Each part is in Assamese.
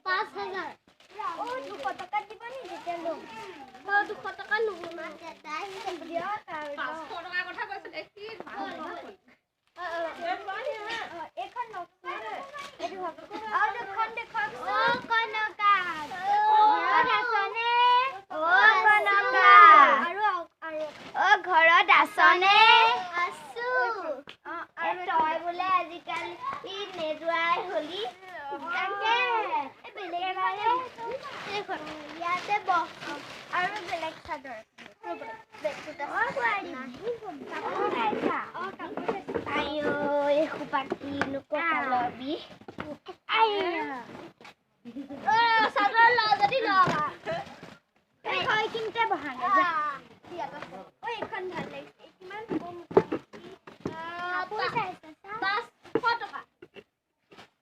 5000। অ 200 টকা দিব নি তেতিয়া ল'ম। মই 200 টকা ল'ব। 500 টকাৰ কথা কৈছিলে কি? এইখন আৰু দুখন দেখুৱাওকচোন। অ কনকা, ঘৰত আছনে? অ কনকা, আৰু আৰু অ ঘৰত আছনে? আছো। আৰু তই বোলে আজিকালি নেযোৱাই হলি? তাকে ইয়াতে বহ। আৰু বেলেগ চাদৰ। এসোপা কিনো কঁকালৰ বিষ। চাদৰ ল যদি ল'বা। এইখিনিতে বহাগে। এইখন ভাল লাগিছে। কিমান হ'ব? 500 টকা।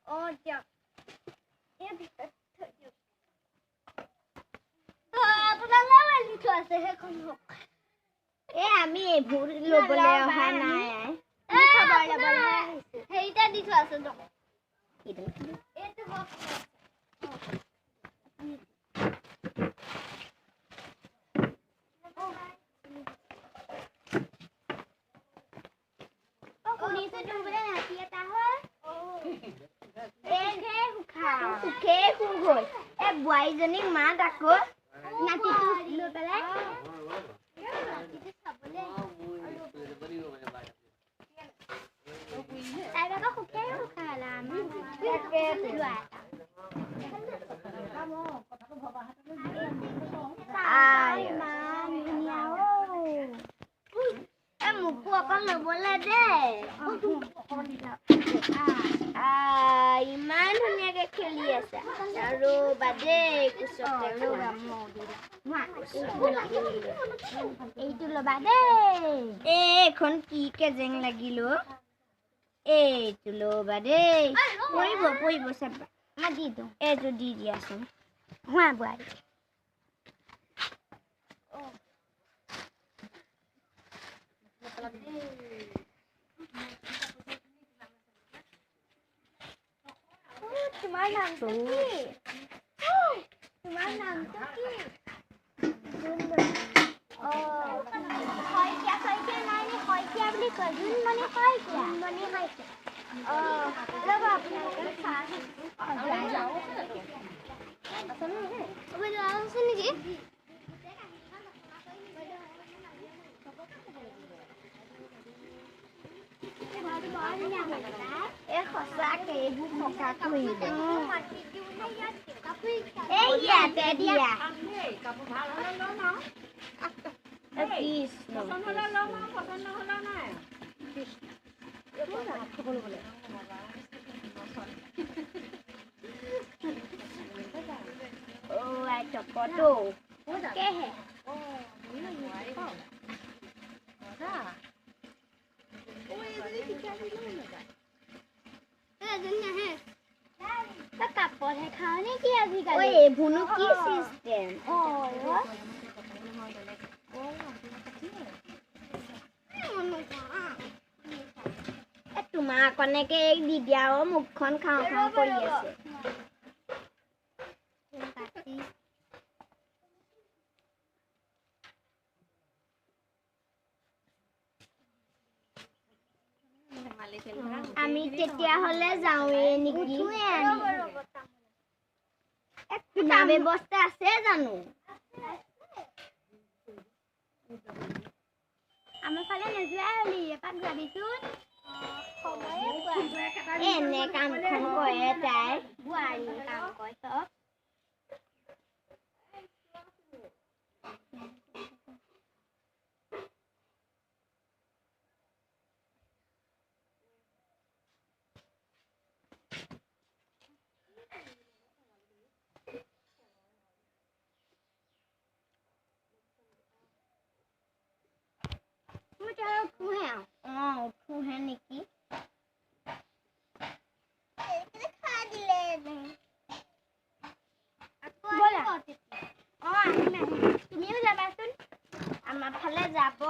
অ দিয়ক, এই ভিতৰত থৈ দিয়ক। আপোনালোকেও আনি থোৱা আছে, সেইখন হওক। এ আমি এইবোৰ ল'বলৈ অহা নাই। হেৰিটা দি থোৱা আছে। এইটো হওক। শুনিছো তোৰ বোলে নাতি এটা হ'ল। সুখেই সুখ হ'ল। এই বোৱাৰীজনীক মাত আকৌ, নাতিটো লৈ পেলাই নাতিটো চাবলৈ। তাইক আকৌ সুখেই সুখা হ'ল। আমাৰ লোৱা এটা। ইমান ধুনীয়া অ। এই মোকো অকণ ল'বলৈ দে। ইমান ধুনীয়াকে খেলি আছে। আৰু বাদে কোচতে। এইটো ল'বা দেই। এইখন কি কেজেং লাগিল। এইটো ল'বা দেই। পৰিব পৰিব, চাবা। মই দি দিওঁ। এইটো দি দিয়াচোন। হোৱা বোৱাৰী। তোমাৰ নামটো কি? তোমাৰ নামটো কি? অ শইকীয়া। শইকীয়া নাই নি? শইকীয়া বুলি কয়। জোনমণি শইকীয়া। জোনমণি শইকীয়া। অ ৰ'ব, আপোনালোকে চাহ আছে নেকি? এই সঁচাকে এইবোৰ সঁচা কৰিলে। এই ইয়াতে দিয়া। কৃষ্ণ। অ আই চকটো। কেহে। কাপতহে খাওঁ নেকি ঐ? আজিকালি এইবোৰনো কি চিষ্টেম? তোমাৰ অকণকে এই দি দিয়া অ। মুখখন খাওঁ খাওঁ কৰি আছে। আমি তেতিয়াহ'লে যাওঁৱেই নেকি? খুনা ব্যৱস্থা আছে জানো? আমাৰ ফালে নোযোৱাই হলি, এপাক যাবিচোন। এনে কামখন কৰে তাই। বোৱাৰী কাম কৰে চব। উঠোহে। অ উঠোহে নেকি? ব'লা। অ আহিম আহিম, তুমিও যাবাচোন। আমাৰ ফালে যাব।